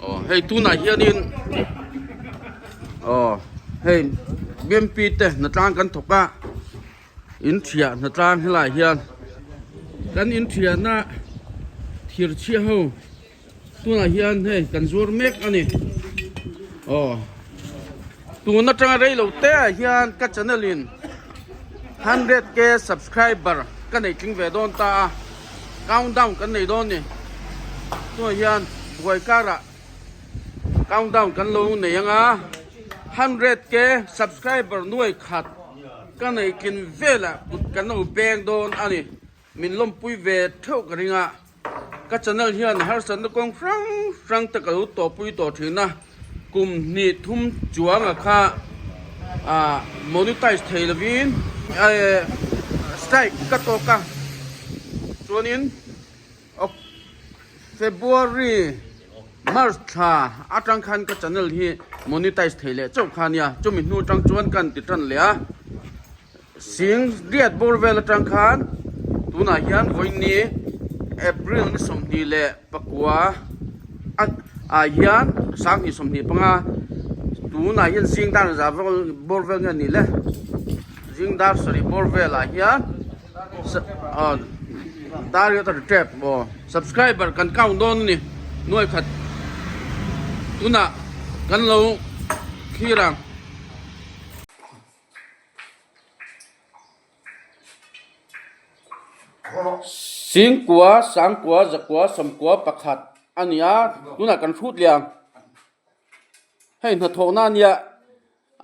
Aw hei tunah hianin aw hei BMP te hnatlang kan thawk a in thiah hnatlang helaiah hian kan in thiahna thir chhia ho tunah hian hei kan zuar mek a ni aw tun atanga rei lo te ah hian ka channel in 100k subscriber ka nei tling ve dawn ta a countdown kan nei dawn ni tunah hian buai karah countdown kan lo nei anga 100k subscriber nuai khat ka nei tlin velah kut kan lo beng dawn a ni. Min lawmpui ve theuh ka ring a, ka channel hian harsatna kawng hrang hrang te ka lo tawhpui tawh thin a, kum hnih thum chuanga kha ah monetize thei lovin strike ka tawk a, chuanin February, March thla atang khan ka channel hi monetize thei leh chauh kha nia, chumi hnu atang chuan ka han ti tan leh a. Sing riat bawr vel atang khan tunah hian vawiini April ni 29 ah hian 2025 tunah hian zing dar za bawr vel nge a nih le zing dar sarih bawr velah hian dar hi a ta ri tep aw subscriber kan count dawn a ni nuai khat tunah kan lo thlir ang. Singkua, Sangkua, Zakua, Sawmkua pakhat a ni a, tunah kan hrut leh ang. Hei hnathawhna a nia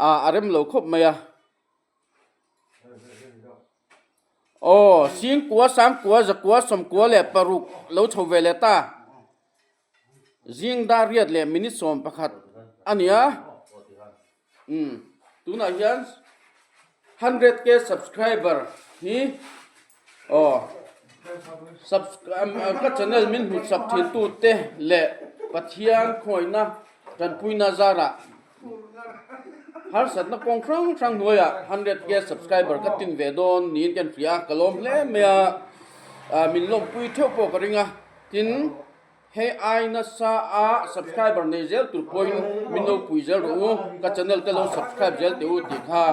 ah a rem lo khawp mai a. Aw, Singkua, Sangkua, Zakua, Sawmkua leh paruk lo chho ve leh ta. Zing dar riat leh minute 11 a ni a, umm tunah hian 100k subscriber hi aw ka channel min hmu chak thin tu te leh Pathian khawihna tanpuina zarah harsatna kawng hrang hrang hnuaiah 100k subscriber ka tin ve dawn niin ka inhria a, ka lawm hle mai a, min lawmpui theuh pawh ka ring a. Tin, hei ai nasa a subscriber nei zel tur pawhin min lo pui zel rawh u, ka channel te lo subscribe zel teh u tih kha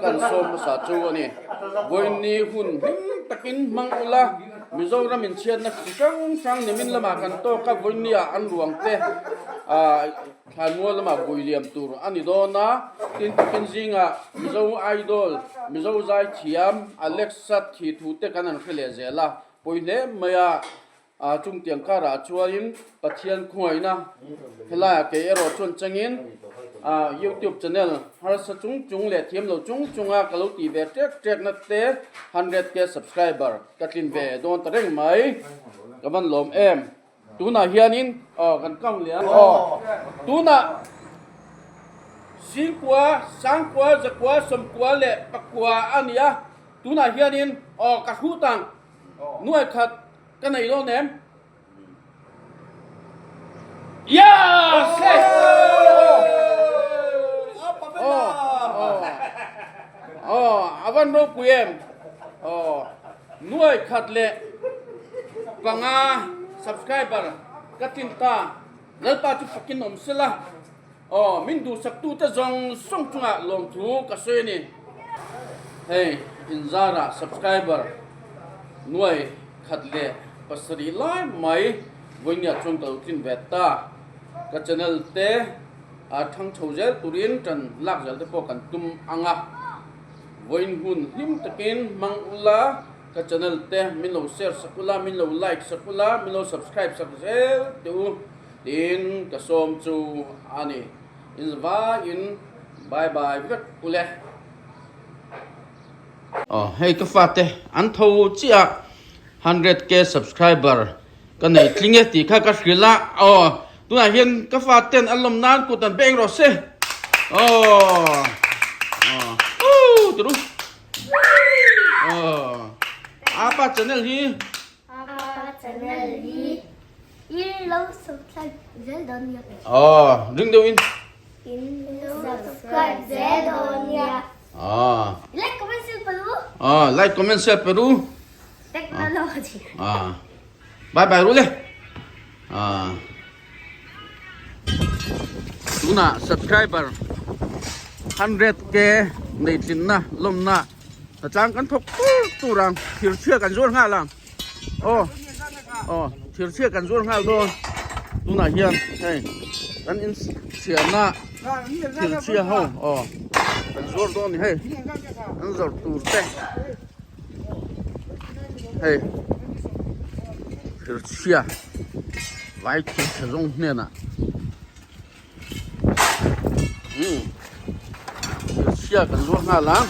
kan sawm hmasa chu a ni. Vawiinni hun hlim takin hmang ula, Mizoram inchhiatna chi hrang hrang nimin lamah kan tawk a, vawiinni ah an ruang te thlanmual lamah vui liam tur a ni dawn a, tin tukin zingah Mizo Idol, Mizo Zaithiam, Alexa thi thu te kan han hre leh zel a. Pawi hle mai a, chungtiang karah chuanin Pathian khawngaihna helaiah kei erawh chuan changin YouTube channel harsa chung chung leh thiam lo chung chunga ka lo tih ve ṭek ṭekna te 100k subscriber ka tlin ve dawn ta reng mai. Ka van lawm em. Tunah hianin aw kan count leh a. Aw tunah Singkua, Sangkua, Zakua, Sawmkua leh Pakua a ni a. Tunah hianin aw ka hrut ang nuai khat ka nei dawn em? Yes! Aw a van ropui em? Aw nuai khat leh panga subscriber ka tlin ta Lalpa chu fakin awm sela. Aw, min duhsaktute zawng zawng chungah lawmthu ka sawi a ni. Hei inzarah subscriber nuai khat leh pasarih lai mai vawinia chuan ka lo tlin ve ta. Ka channel te a thang chho zel turin tan lak zel te pawh kan tum ang a. Vawiin hun hlim takin hmang ula, ka channel te min lo share sak ula, min lo like sak ula, min lo subscribe sak zel teh u. Tin ka sawm chu a ni. In vaiin bye bye vek ule. Aw hei ka fate an tho chiah 100k subscriber ka nei tling e tih kha ka hrilh a aw tunah hian ka faten an lawm nan kut an beng rawh se aw aw turu aw apa channel hi apa channel hi In lo subscribe zel dawn nia. Aw, ring deuh in. In lo subscribe zel dawn nia. Aw. Like comment share peru. Aw, like comment share peru. Technology. Ah. Bye bye ru le. Ah. Tunah subscriber 100k nei tlinna lawmna tlang kan thawk tur tur ang thir chhia kan zuar nghal ang aw aw thir chhia kan zuar nghal dawn tunah hian hei kan in chhiahna thir chhia ho aw kan zuar dawn a ni hei an zawrh tur te hei thir chhia vai thir chhe zawng hnenah. Umm thirchhia kan zuar nghal ang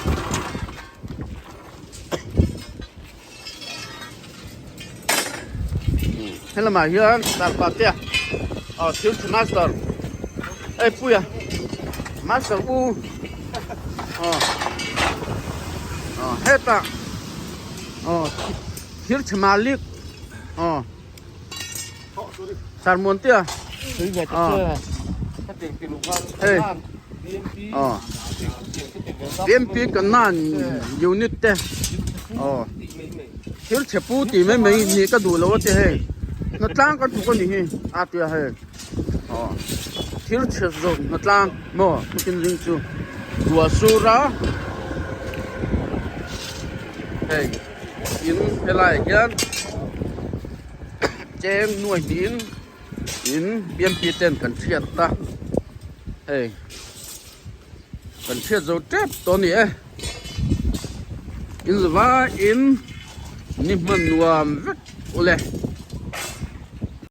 helamah hian darpa te aw thil chhe master hei puia master u aw aw hetah aw thil chhe malik aw. Sarmuantea hei aw BMP kanan unit te aw thil chhe pu tih mai mai nih ka duh lo a ti hei hnatlang kan thawk a nih hi a tia hei aw thil chhe zawk hnatlang maw thutin ring chu ruah sur a hei in helaiah hian. Cheng nuai hnihin in BMP ten kan hriat ta hei kan hriat zo tep tawh a ni e in zavaiin ni hman nuam vek ule.